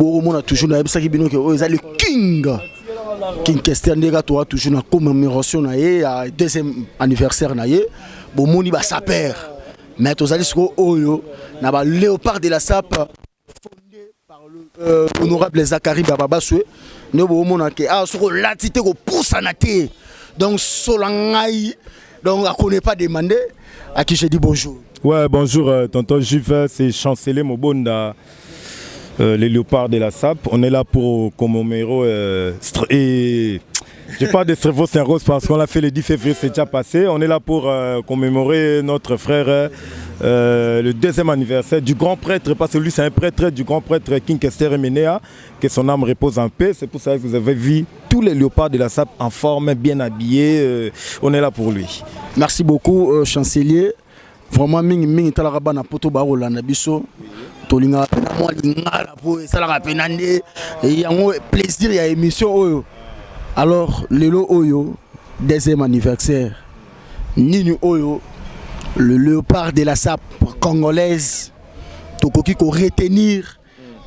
Bokomona toujours, nayebisaki bino ke oyo eza le King, King Kester. Ndenge toa toujours na commémoration na ye ya deuxième anniversaire na ye, bomoni basapeurs, mais tozali sikoyo oyo na baléopard de la sape fondé par le honorable Zacharie Bababaswe. Nde bomona ke ah, soki olati te, kopusana te. Donc sola ngai, donc akone pas demander à qui je dis bonjour. Ouais, bonjour tonton Juve, c'est Chancelier Mobonda, les léopards de la SAP. On est là pour commémorer et je parle de Strevos Saint-Rose parce qu'on l'a fait le 10 février, c'est déjà passé. On est là pour commémorer notre frère, le deuxième anniversaire du grand prêtre, parce que lui c'est un prêtre, du grand prêtre King Kester Emeneya, que son âme repose en paix. C'est pour ça que vous avez vu tous les léopards de la SAP en forme, bien habillés. On est là pour lui. Merci beaucoup, chancelier. Vraiment mingi mingi, talaka bana poto bakolanda biso, tolingaka mpena mwa lingala po esalaka mpena nde yango plaisir ya émission oyo. Alors lelo oyo deuxième anniversaire nini oyo le léopard de la sape congolaise tokoki koretenir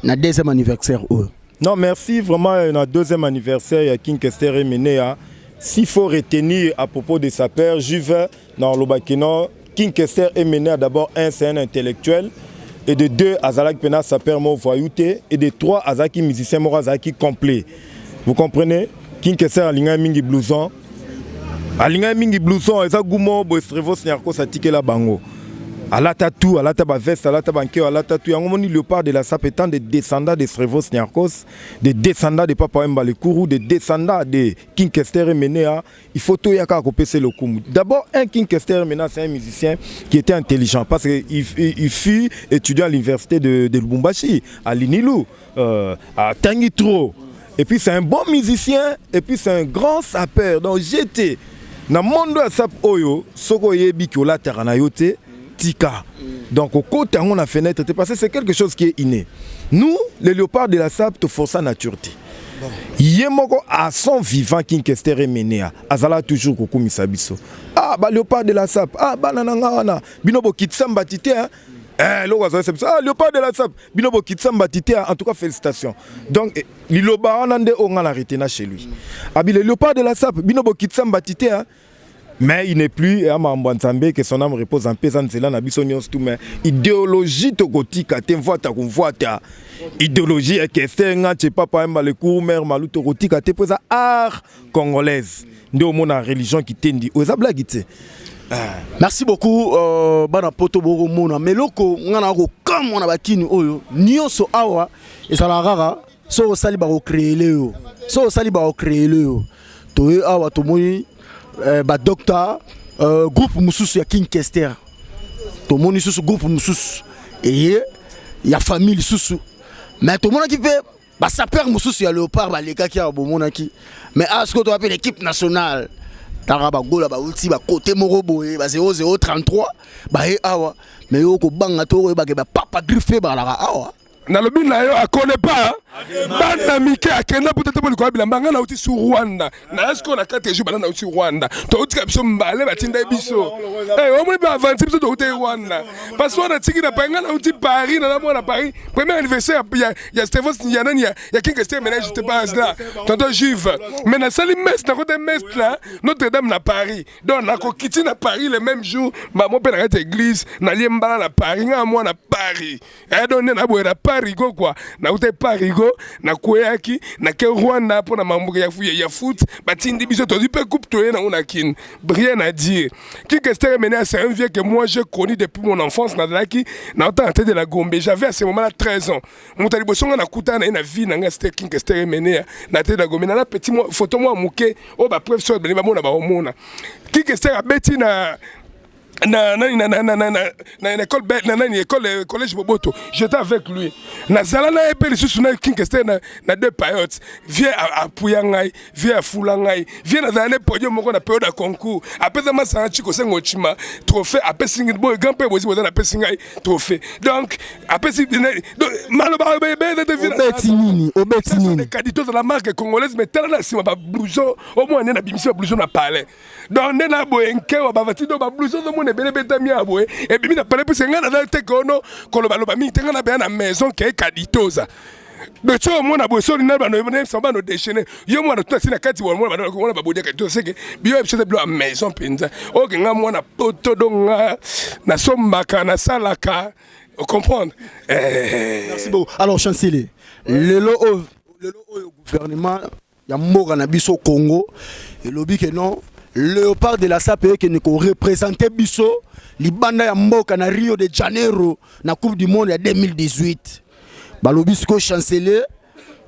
na deuxième anniversaire oyo? Non, merci vraiment. Notre deuxième anniversaire, il y a King Kester Emeneya. S'il faut retenir à propos de sapeur, Juve, dans le King Kester Emeneya, d'abord, un, c'est un intellectuel. Et de deux, azalaki mpenza sapeur moko voyou te. Et de trois, azalaki musicien moko azalaki complet. Vous comprenez? King Kester alinga mingi blouson. Alinga mingi blouson, eza gumo bo Strevos Nyarkos atikela bango. Alata tout, alata ba veste, alata bankeo, alata tout. Yango moni léopard de la sape étant des descendants de Strevos Niarchos, des descendants de Papa Wemba le Kourou, des descendants de King Kester Emeneya, il faut toyaka kopesa lokumu. D'abord, un, King Kester Emeneya, c'est un musicien qui était intelligent parce qu'il il fut étudiant à l'université de Lubumbashi, à l'UNILU, à trop. Et puis c'est un bon musicien et puis c'est un grand sapeur. Donc j'étais na monde ya sape oyo, soko oyebi ki olataka na yo te, tika. Donc okota yango na fenêtre te parce que c'est quelque chose qui est inné. Nous, les léopards de la sape, toforça nature te. Ye moko à son vivant, King Kester Emeneya azala toujours kokumisa biso: ah, baléopard de la sape, ah, bana na nga wana, bino bokitisa mbati te, hein? Eh, eloko azalisa biso: ah, léopard de la sape, bino bokitisa mbati te. En tout cas, félicitations. Donc liloba wana nde oyo nga na retena chez lui: abi, le léopard de la sape, bino bokitisa mbati te, hein? Mais il n'est plus ya makambo ya Nzambe, que son âme repose en paix. Eza nzela na biso nyonso tu, mais idéologie tokotika te. Mvwata komvwata idéologie ya Kester nga tie Papa Wemba le cour mare malu, tokotika te mpo eza art congolaise. Nde omona religion kitendi oyo eza blague te. Merci beaucoup. Bana poto bokomona, mais eloko nga na kokamwa na bakini oyo nyonso awa ezalaka kaka soki osali bakocréele yo, soki osali bakocréele yo. Toye awa, tomoni badocteur, groupe mosusu ya King Kester, tomoni lisusu groupe mosusu eye ya famille lisusu, mais tomonaki mpe basapeurs mosusu ya léopard balekaki awa, bomonaki. Mais awa sikoyo toza mpe l'équipe nationale, taka bagola bauti bakote moko boye ba 0033 baye awa. Mais yo kobanga to oyebake bapapa griffe mpe balaka awa. Nalobi na yo, akone pa bana mike akenda po tete po likolo ya bilamba. Ngai nauti su Rwanda, naya sikoyo na 4 jours banda nauti Rwanda. Toutika biso mbale, batinda biso. Omoni mpe avanti biso, touti Rwanda, passeport natiki na Paris. Ngai nauti Paris, nana mwana Paris. Premier anniversaire ya Stevos, ya nani, ya King Kester, maintenant j'étais pas là, tonton Juve, mais nasali messe, nakota messe na Notre Dame na Paris. Donc nakokiti na Paris le même jour, bamo mpe na kati ya église, nalie mbala na Paris. Ngai mwana Paris, donc nde naboye na Paris go kwa nauta Paris go, nakweyaki, nake Rwanda mpo na mambo ya foot. Batindi biso, tozwi mpe coupe, toye nango na Kine. Rien à dire. King Kester Emeneya, c'est un vieux que moi j'ai connu depuis mon enfance. Nazalaki nauta na tête de la Gombe, j'avais à ce moment là 13 ans. Moto ya liboso nga nakutana na ye na vie na ngai, c'était King Kester Emeneya na tête de la Gombe. Nana petit photo mwa moke oyo bapreuve so ebele bamona, baomona King Kester abeti na nani, na école, na nani, école collège Boboto. J'étais avec lui, nazala na ye mpe lisusu na King Kester na deux payotes. Vieux apuya ngai, vieux afula ngai, vieux nazala ne podium moko na période ya concours, apesa masanga chiko sengo chima trophée, apesi ngai boye grand père bozi boza, napesi ngai trophée. Donc apesi maloba. Obeti nini? Obeti nini? Kadi tozala marque congolaise, mais tala na nsima bablouson, omona nde nabimisi bablouson na palais. Donc nde na boye nkewa bavati do bablouson, ozomona ebele ebetami ya boye, ebimi na palais. Mpese ngai naza te kono kolobaloba mingi te, ngai nabeya na maison ke ekadi toza. Donc so omona boye soni na bano nayebisa bano déchaîné yo mwana tuna na kati mwana bano mwana babodiaka to seke biyo biso te bilo ya maison mpenza oke nga mwana poto do nga nasombaka nasalaka ocomprendre eh. Merci beaucoup. Alors Chancelier, lelo oyo lelo oyo gouvernement ya mboka na biso Congo elobi ke non, Léopard de la Sape ekende koreprésente biso libanda ya mboka na Rio de Janeiro na Coupe du monde ya 2018. Balobi sikoyo, chancelier,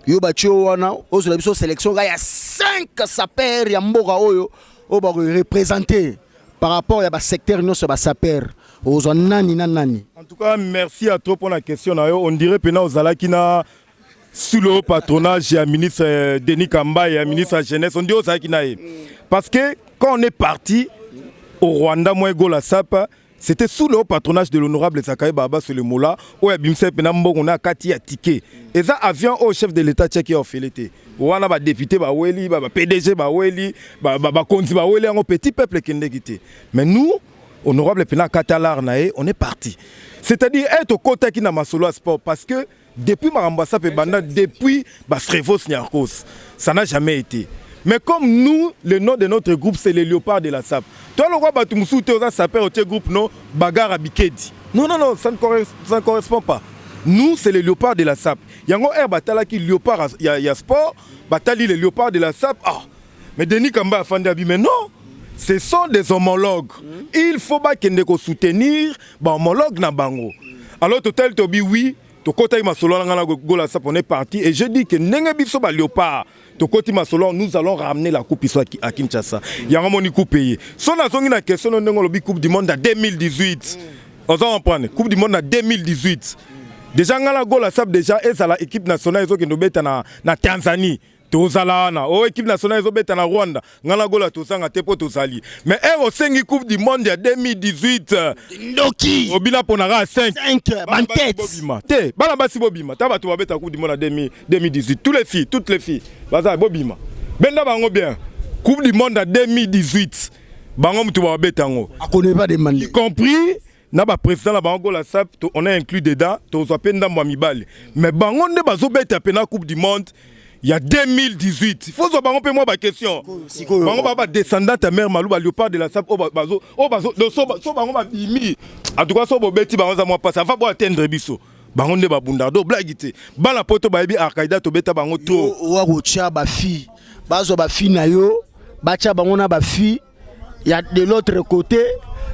yo batie yo wana ozwela biso sélection kaka ya 5 sapeur ya mboka oyo oyo bakoreprésente par rapport ya basecteur nyonso ya basapeur. Ozwa nani na nani? En tout cas, merci à toi pour la question na yo. On dirait pena ozalaki na sous le haut patronage ya ministre Denis Kambayi, ya ministre ya jeunesse. On dirait ozalaki na ye, parce que quand on est parti au Rwanda, moi Gola Sapa, c'était sous le haut patronage de l'honorable Zakaï Baba Mola oyo abimisa mpena mbongo na kati ya ticket. Eza avion oyo chef de l'État tiaki ya ofele te. Wana badéputé baweli, ba PDG baweli, bakonzi baweli yango, petit peuple ekendeki te. Mais nous, honorable mpena akata na ye, on est parti. C'est-à-dire e tokɔtaki na masolo ya sport, parce que depuis makambo ya sape ebanda, depuis bafrevos Niarcos, ça n'a jamais été. Mais comme nous, le nom de notre groupe, c'est les Léopards de la Sape, toi lokwa bato mosusu te, oza sapeur, otie groupe no bagarre à bikedi. Non, non, non, ça ne correspond pas. Nous, c'est les Léopards de la Sape. Yango air batalaki léopard ya sport, batali les Léopards de la Sape. Ah, mais Denis Kamba afandi abi, mais non, ce sont des homologues. Il faut bakende soutenir bahomologue na bango. Alors total tobi oui, tokotaki masolo wana, nga na Gola Sap, on est parti. Et je dis que ndenge biso baléopard tokoti masolo, nous allons ramener la coupe iso à Kinshasa. Yango moni coupe ye. So nazongi na question no, ndenge olobi Coupe du monde ya 2018, oza comprendre, Coupe du monde na 2018 déjà, nga na Gola Sap déjà, ezala équipe nationale ezokende obeta na Tanzanie, tozala wana. O équipe nationale ezobeta na Rwanda, nga na Gola tozanga te mpo tozali. Mais ere osengi Coupe du monde ya 2018, ndoki obila mponaka ya 5. 5 bantete. Bobima te, bana basi bobima ta, bato babeta Coupe du monde ya 2018, tous les filles, toutes les filles baza bobima, benda bango bien. Coupe du monde ya 2018, bango mutu babeta yango. Akone pas demande. Y compris na baprésident na bango Gola Sap, on a inclus dedans. Tozwa mpe ndambo ya mibali, mais bango nde bazobeta mpe na Coupe du monde ya 2018. Faut zwa bango mpe mwa baquestion. Sikoyo. Bango baa badescendante ya mare Malu, baléopard de la Sape oyo bazo oyo bazo donc so bango babimi, en tout cas so bobeti bango, eza mwa mpasi avant bo atteindre biso. Bango nde babundaka. Do blague te, bana poto bayebi Arkaida, tobeta bango trop. Owa kotia bafille, bazwa bafille na yo, batia bango na bafille ya de l'autre côté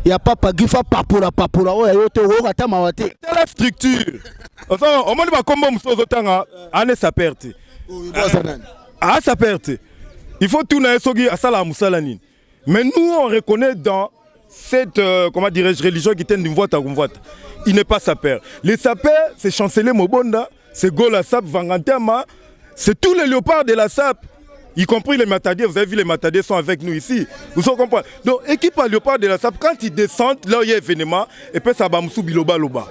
ya Papa Grifa, papola papola oyo ya yo te, okoyoka ata mawa te. Tala structure. Omoni bakombo mosusu ozotanga ane sapeur te. Aza nani? Asapeur te. Il faut tuna ye soki asalaka mosala nini. Mais nous, on reconnaît dans cette comment dirais-je, religion qui tient mvoata kumvoata, il n'est pas sapeur. Les sapeurs, c'est Chancelier Mobonda, c'est Gola Sap Vangantama, c'est tous les Léopards de la Sape, y compris les Matadiers. Vous avez vu, les Matadiers sont avec nous ici. Vous comprenez? Donc, équipe à Léopard de la Sape, quand ils descendent, là où il y a événement, et puis ça va biloba loba.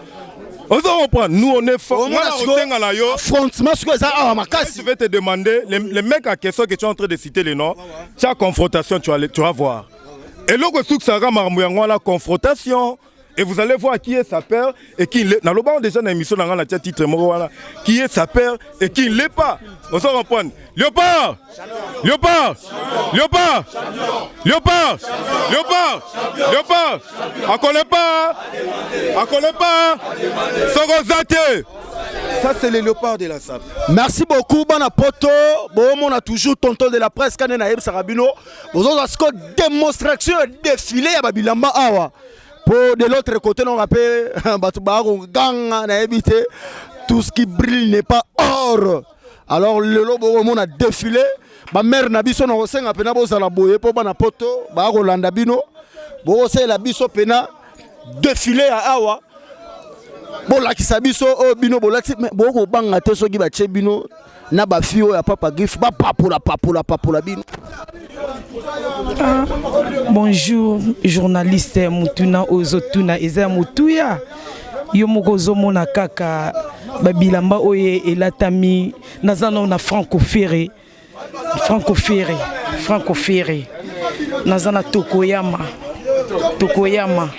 On comprend, nous on est fort. Moi, affrontement sikoyo eza awa makasi. Je vais te demander, les mecs à question que tu es en train de citer les noms, tu as confrontation, tu vas voir. Et là, que la confrontation, et vous allez voir qui est sapeur et qui l'est. Dans le déjà dans l'émission, dans la titre, qui est sapeur et qui ne l'est pas. On s'en comprend. Léopard! Léopard! Léopard! Léopard! Léopard! Léopard! On connaît pas! On connaît pas! Sogozate! Ça, c'est les Léopards de la Sape. Merci beaucoup, bana poto. Bomona toujours tonton de la presse, kane na yebisaka bino. Bozozwa siko démonstration défilé ya babilamba awa. Po de l'autre côté, on rappelle bato bakoganga, nayebi te. Tout ce qui brille n'est pas or. Alors lelo bokomona défilé bamare na biso na kosenga mpena bozala boye mpo bana poto bakolanda bino. Bokosalela biso mpena défilé ya awa, bolakisa biso oyo bino bolati. Bokobanga te soki batie bino na bafille oyo ya Papa Griffe, bapapola papola papola bino? Ah, bonjour journaliste. Mutuna ozotuna eza ya motuya. Yo moko ozomona kaka babilamba oyo elatami. Naza nao na Franco Ferre, Franco Ferre, Franco Ferre. Naza na Tokoyama, Tokoyama.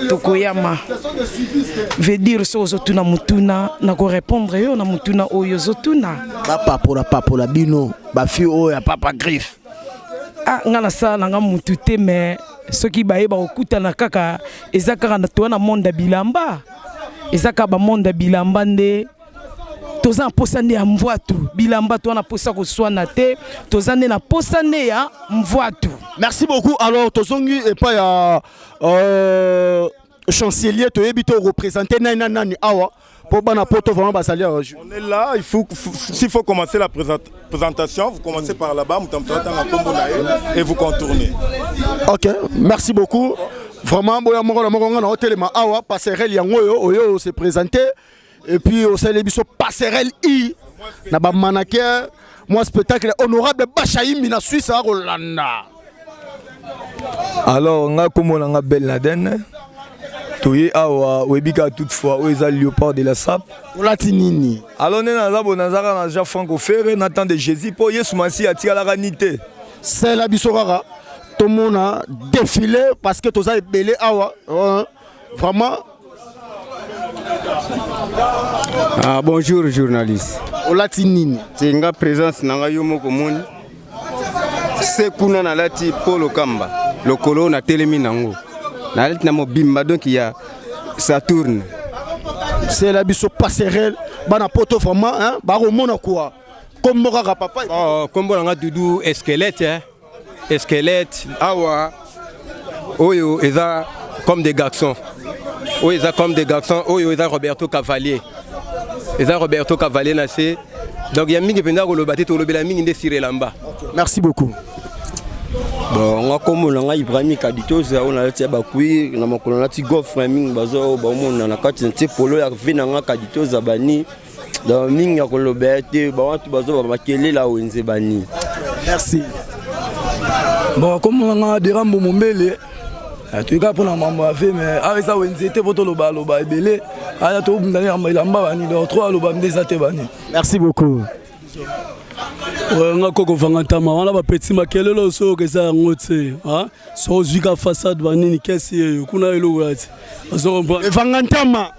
Tokoyama veut dire soki ozotuna motuna, nakorépondre yo na motuna oyo ozotuna. Bapapola papola bino bafille oyo ya Papa Griffe. Ah, nga nasala na nga mutu te, mais soki bayeba kokutana kaka, eza kaka na toya na monde ya bilamba, eza kaka bamonde ya bilamba nde toza na posa nde ya mvwatu bilamba. Toza na posa koswana te, toza nde na posa nde ya mvwatu. Merci beaucoup. Alors tozongi epai ya chancelier. Toyebi te oreprésente nani na nani awa mpo bana poto vraiment bazali awa. On est là, il faut, s'il faut commencer la présentation, vous commencez par là-bas, et vous contournez. Ok, merci beaucoup. Vraiment, boya moko na moko, nga na otelema awa, passerelle yango oyo oyo se présenter et puis osali biso passerelle i na bamannequin, mwa spectacle. Honorable Bachaimbi na Suisse akolanda. Alors nga, kombo na nga Bel Laden. Toye awa, oyebi kaka, toutefois oyo eza Léopard de la Sape. Olati nini? Alors nde naza bo, nazaka na Jean Franco Ferre na temps de Jésus, mpo Yesu Masi atikalaka ni te. Sela biso kaka tomona défilé, parce que toza ebele awa, vraiment. Ah, bonjour journaliste. Olati nini? Te, nga présence na ngai, yo moko moni se kuna, nalati polo kamba lokolo oyo natelemi nango, nalati na mobimba, donc ya Saturne. Sela biso passerelle, bana poto vraiment, hein, bakomona quoi, kombo kaka papa. Oh, kombo na nga Dudu Esquelette, hein? Esquelette awa, oyo eza Comme des Garçons, oyo eza Comme des Garçons, oyo eza Roberto Cavalier, eza Roberto Cavalier na se. Donc ya mingi mpenza koloba te, tolobela mingi nde sur elamba. Merci beaucoup. Bon, nga kombo na ngai Ibrahim Kaditoza. Oyo nalati ya bacuir na makolo, nalati gaufre mingi, bazo baomona na kati natie polo ya ve na nga Kaditoza bani. Donc mingi ya koloba ya te, bawatu bazoba makelele wenze bani. Merci. Bon, kombo na nga Derambo Mombele. Toyeka mpona mambo ya ve, mais awa eza wenze te mpo toloba aloba ebele. Aya tobundani elamba bani, donc trop aloba nde eza te bani. Merci beaucoup. Nga koko vanga ntama wana, bapeti makelele soki eza yango te, so ozwi ka façade banini kesi eyo kuna eloko ya te, ozo comprendre. Evanga ntama.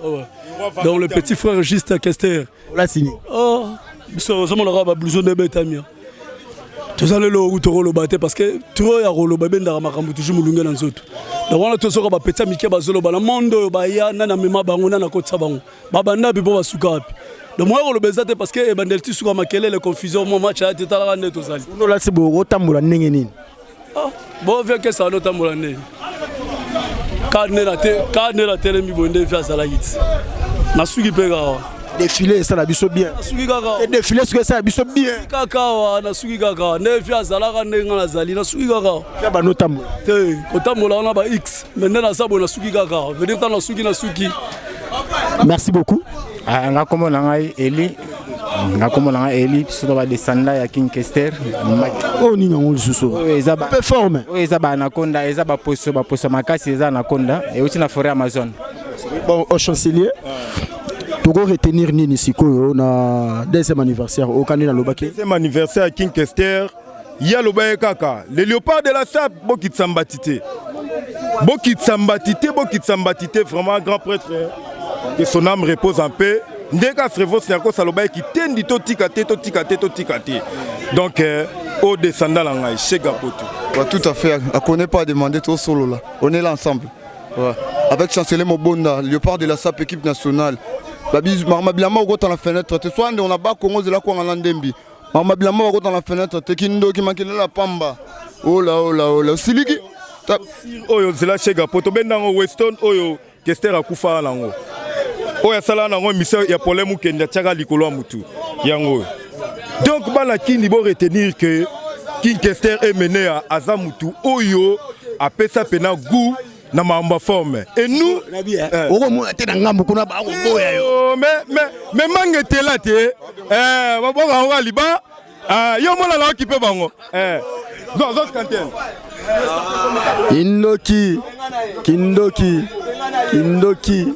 Donc le petit frère Juste Kester. Olasini. Oh, biso ozomonaka bablouson nde ebetami. Toza lelo oku tokoloba te, parce que trop ya koloba ebendaka makambo toujours molunge na nzoto. Donc wana tozoka bapeti ya mike bazoloba na monde oyo, baya nani amema bango, nani akotisa bango, babanda wapi mpo basuka wapi. Donc moya koloba eza te, parce que ebandeli ti suka makelele, confusion, mwa match aya te. Talaka nde tozali. Olati boye, otambola ndenge nini? Bo vie kesa wana, otambola ndenge ka nde natelemi boye, nde vie azalaki ti nasuki mpe kaka. Défilé esala biso bien. Nasuki kaka. Défilé soki esala biso bien. Kaka awa nasuki kaka nde vie azalaka, ndenge nga nazali, nasuki kaka. Ya bano otambola. Te, kotambola wana ba x, mais nde naza boye, nasuki kaka, veut dire ntango nasuki, nasuki. Merci beaucoup. Ah, nga kombo na ngai Eli, nga kombo na ngai Eli. Biso to badescendant ya King Kester. Oyo nini yango lisusu? Oyo eza mpe forme. Oyo eza baanaconda, eza baposo, baposo makasi, eza anaconda euti na forêt Amazon. Bon, au chancelier, toko retenir nini sikoyo na deuxième anniversaire okandi nalobaki? Deuxième anniversaire ya King Kester, ye aloba ye kaka le Léopard de la Sape, bokitisa mbati te, bokitisa mbati te, bokitisa mbati te. Vraiment grand prêtre, que son âme repose en paix. Ndenge Frevos Nyakos aloba ye kitendi, totika te, totika te, totika te. Donc au descendant na ngai Shega Poto. Ouais, tout à fait. On connaît pas à demander trop solo là. On est là ensemble. Ouais. Avec chancelier Mobonda, Léopard de la SAP, équipe nationale. Babi Mama dans la fenêtre. Te soin on a ba Congo de la kwa na ndembi. Mama bilamba dans la fenêtre. Te kindoki makelela pamba. Oh là oh là oh là. Siliki. Oyo nzela Shega Poto bendango Weston, oyo Kester akufa nango, oyo asalaka nango émission ya problème, okende atiaka likolo ya mutu yango oyo. Donc bana kini, bo retenir que King Kester Emenea aza mutu oyo apesa pena goût na makambo ya forme et nous Okomona te na ngambo kuna bakoboya yo. Mais mange etela te, babwaka yango aliba yo monana okipe bango. Kindoki, kindoki, kindoki,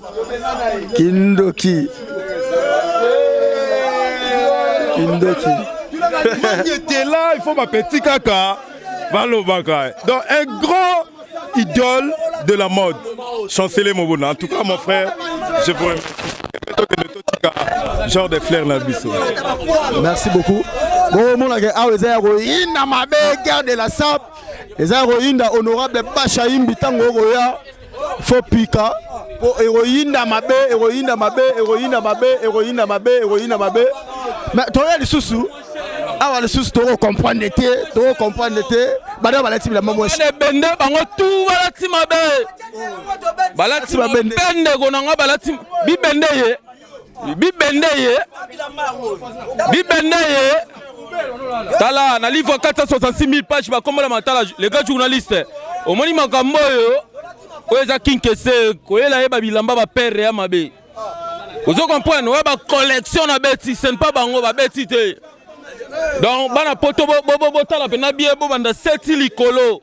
kindoki, kindoki. Mange etela, il faut bapeti kaka balobaka. Donc un grand idole de la mode. Chancelier Mobona. En tout cas, mon frère, je vous remercie. Genre de fleurs na biso. Merci beaucoup. Bon, mon awa eza ya koyinda mabe guerre de la sape eza ya koyinda honorable Basha Yimbi ntango okoya fo pika po ekoyinda mabe ekoyinda mabe ekoyinda mabe ekoyinda mabe ekoyinda mabe mais toya lisusu awa lisusu toko comprendre te toko comprendre te bana balati bilamba mwasi ebende bango tu balati mabe balati mabende ndeko na nga balati bibende ye bibende ye bibende ye tala na livre 466 000 page bakombola matala le grand journaliste omoni makambo oyo oyo eza kinkese koyela ye babilamba bapere ya mabe ozo comprendre oyo bacollection na beti ce n'est pas bango babeti te donc bana poto botala mpena bie bobanda seti likolo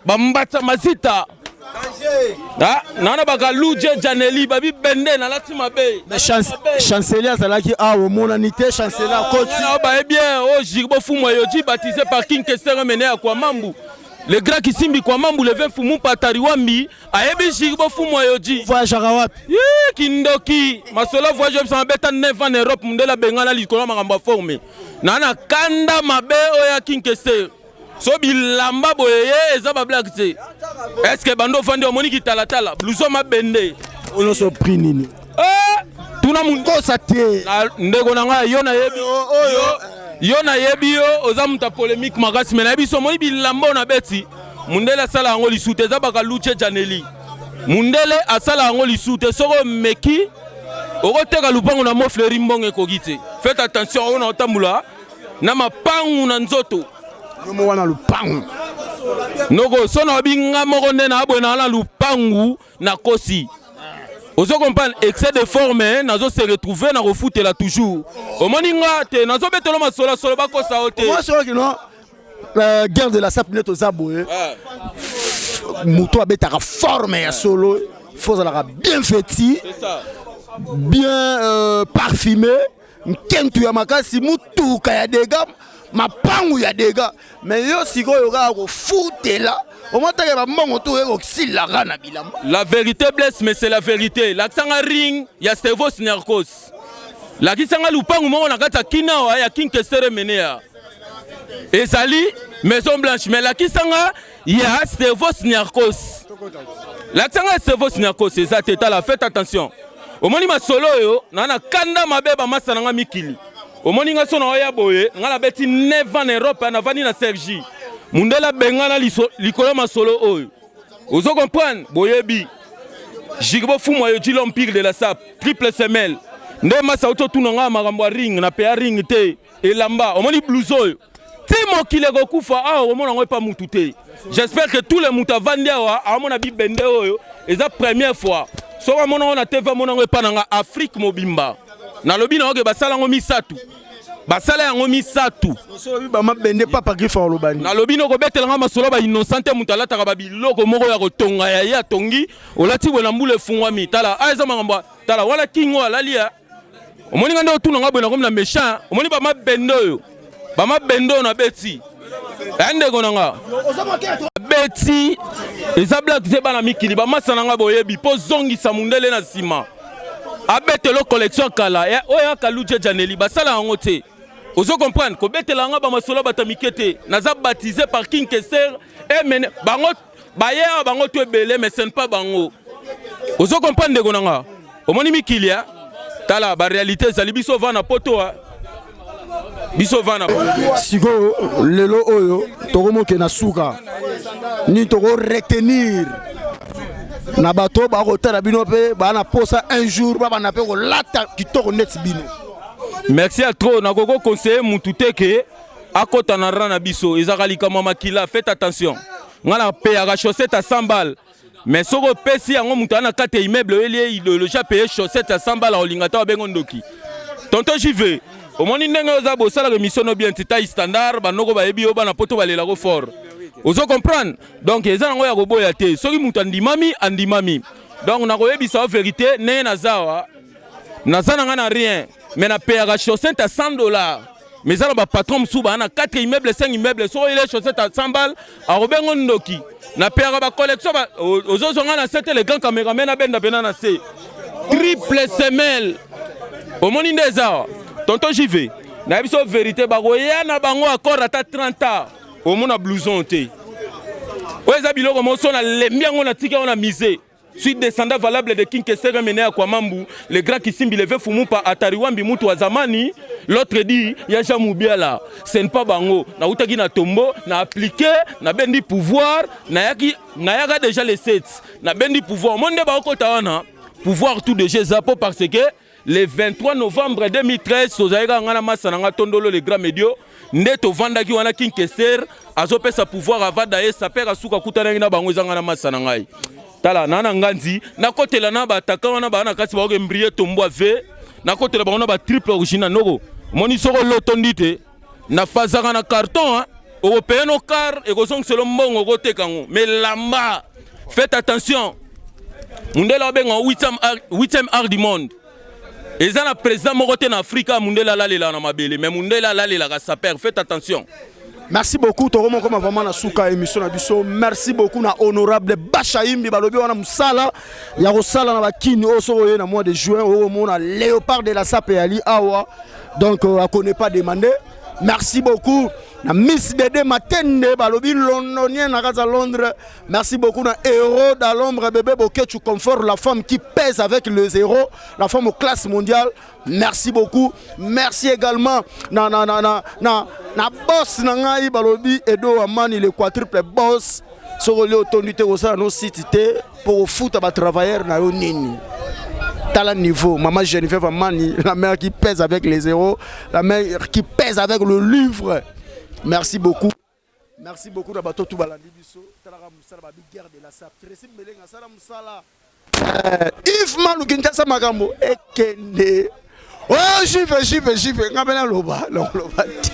bambata mazita ah, nana bakaluje janeli babi bende nalati mabe chancelier azalaki awa omonani te chancelier akoti ah, baye bien oyo oh, jirbo fumwa yoji baptisé par king kester mene ya kwamambu le grand kisimbi kwamambu le vieux fumu patari wambi ayebi jirbo fumwa yoji voyageaka wapi kindoki masolo voyage oyebisa mabeta 9 ans na europe mundele abengana likolo ya makambo ya forme nana kanda mabe oyo ya king kester so bilamba boye ye eza ba blague te est ce que bando ofandi omoni kitalatala blouson mabende oyo nyonso prix nini eh, tuna kosa te ndeko na ngai yo nayebi yo nayebi yo oza moto ya polémique makasi me nayebi so omoni bilamba oyo nabeti mundele asala yango lisu te eza bakaluche janeli mundele asala yango lisu te soki omeki okoteka lupango na mofleri mbongo ekoki te faites attention oyo na otambola na mapangu na nzoto yo moko wana lupangu noko so na nga moko nde na boye na wana lupangu nakosi ozo comprendre excès de forme nazo se retrouver na kofutela toujours omoni nga te nazobetelo masolo solo bakosa yo te no guerre de la sape nde toza boye moto abetaka forme ya solo fo ozalaka bien feti bien parfumé nkentu ya makasi mutuka ya dega mapangu ya dega me yo sikoyo kaka kofutela omotake bambongo to oye kosilaka na bilamba la vérité blesse mais c'est la vérité lakisanga ring ya stevos niarcos lakisanga lupangu moko na kati ya kinawa ya kinkesere menea ezali maison blanche mais lakisanga ya Stevos Niarcos lakisa ngai Stevos Niarcos eza te tala faites attention omoni masolo oyo na na kanda mabe bamasa na ngai mikili omoni ngai so na oya boye ngai nabeti 9 ans na Europe navandi na Sergi mundele abengana likolo masolo oyo ozo comprendre boyebi Jigbo Fumwa yo l'empire de la sape triple semelle nde masa ototuna ngai makambo ya ring na peya ring te elamba omoni blouse oyo ti mokili ekokufa awa okomona yango epa mutu te j'espère que tous les mutu avandi awa aomona bibende oyo eza première fois soki amona yango na tv amona yango epa na nga afrique mobimba nalobi na oke basala yango misato basala yango misato bamabende papa griffe olobani nalobi na okobetela nga masolo ba innocent te moto alataka babiloko moko ya kotonga ya ye atongi olati boye na mbula efungwami tala a eza makambo tala wana kingo alali ya omoni nga nde otuna nga boye nakomi na méchant omoni bamabende oyo bamabende oyo nabeti ya ndeko na nga beti eza blague te bana mikili bamasa na nga boyebi mpo zongisa mundele na nsima abetelo collection ya kala oyo akaluja janeli basala yango te ozo comprendre kobetela nga bamasolo bato mike te naza baptisé par king kester emene bango baye awa bango to ebele mais ce n'est pas bango ozo comprendre ndeko na nga omoni mikili ya tala baréalité ezali biso vana poto biso vana sikoyo lelo oyo tokomoke na suka nini toko retenir na bato bakotala bino mpe baa na posa un jour babanda mpe kolata kitoko neti bino merci ya trop nakoki conseiller mutu te ke akota na rang na biso ezalaka likambo ya makila faites attention ngai napeyaka chaussette ya 100 balle mais soki opesi yango moto aa na kati ya immeuble oyeli ye idéologie apeye chaussette ya 100 balle akolinga ta babengo ndoki tonton jive omoni ndenge oza bosalaka émission no bien titaille standard banoko bayebi yo bana poto balelako fort ozo comprendre donc eza nango ya koboya te soki moto andimami andimami donc nakoyebisa yo vérité ndenge naza awa naza na ngai na rien mais napeyaka chaussette ya 100 dollars. Mais eza na bapatron mosusu baa na 4 immeuble, 5 immeuble, soki oyele chaussette ya 100 balle, akobengo ndoki. Napeyaka bacollection, ozozwa nga na se te. Le grand cameraman abenda mpena na se triple semelle. Omoni nde eza awa, tonton JV, nayebi so vérité. Bakoya na bango accord ata 30 ans, omona blouson te. Oyo eza biloko moko so nalembi yango, natiki yango na musée. Suis descendant valable de King Kester Mene Kwamambu, le grand Kisimbi, le Fumupa, Atariwambi, Mutu wa zamani, l'autre dit, ya Jean Moubiala, ce n'est pas bango, na utaki na tombo, na appliqué, na bendi pouvoir, na yaki, na yaka déjà les 7, na bendi pouvoir, monde ba okota wana, pouvoir tout de Zapo parce que le 23 novembre 2013, tozalaki kaka nga na masa na nga Tondolo le grand médio nde tovandaki wana. King Kester azopesa pouvoir avada ye saper asuka akutanaki na bango, ezanga na masa na ngai. Tala na nganzi nakotela na bataka wana baa na kati, baoke mbrie tombwa ve nakotela bango na batriple original. Noko omoni soko olotondi te na fazaka na carton, okopeye no car ekozongisela mbongo, okoteka yango. Mais lamba, faites attention, mundele abenga 8e art du monde. Eza na président moko te na Afrika mundele alalelaka na mabele, mais mundele alalelaka saper. Faites attention. Merci beaucoup. Tokomokoma vraiment na suka émission na biso. Merci beaucoup na honorable Bachaimbi. Balobi wana mosala ya kosala na bakini oyo, soki oye na mois de juin, okomona léopard de la sape ali awa. Donc akone pas demander. Merci beaucoup na Miss Dede Matende, balobi londonien na kati ya Londres. Merci beaucoup na héros dans l'ombre, bébé Bokechu Confort, la femme qui pèse avec le zéro, la femme aux classes mondiales. Merci beaucoup. Merci également na na na na na na boss na ngai, balobi Edo Amani, le quadruple boss. Soki olie otondi te, kosala no site te mpo kofuta batravailleur na yo nini. Tala niveau maman Geneviève Amani, la mère qui pèse avec les zéros, la mère qui pèse avec le livre. Merci beaucoup, merci beaucoup na bato tu balandi biso. Talaka mosala babi guerre de la sape. Tresi Mbelenga asala mosala. Yves Malu Kinshasa, makambo ekende. Oh, jive jive jive, nga mpe naloba, nakoloba te.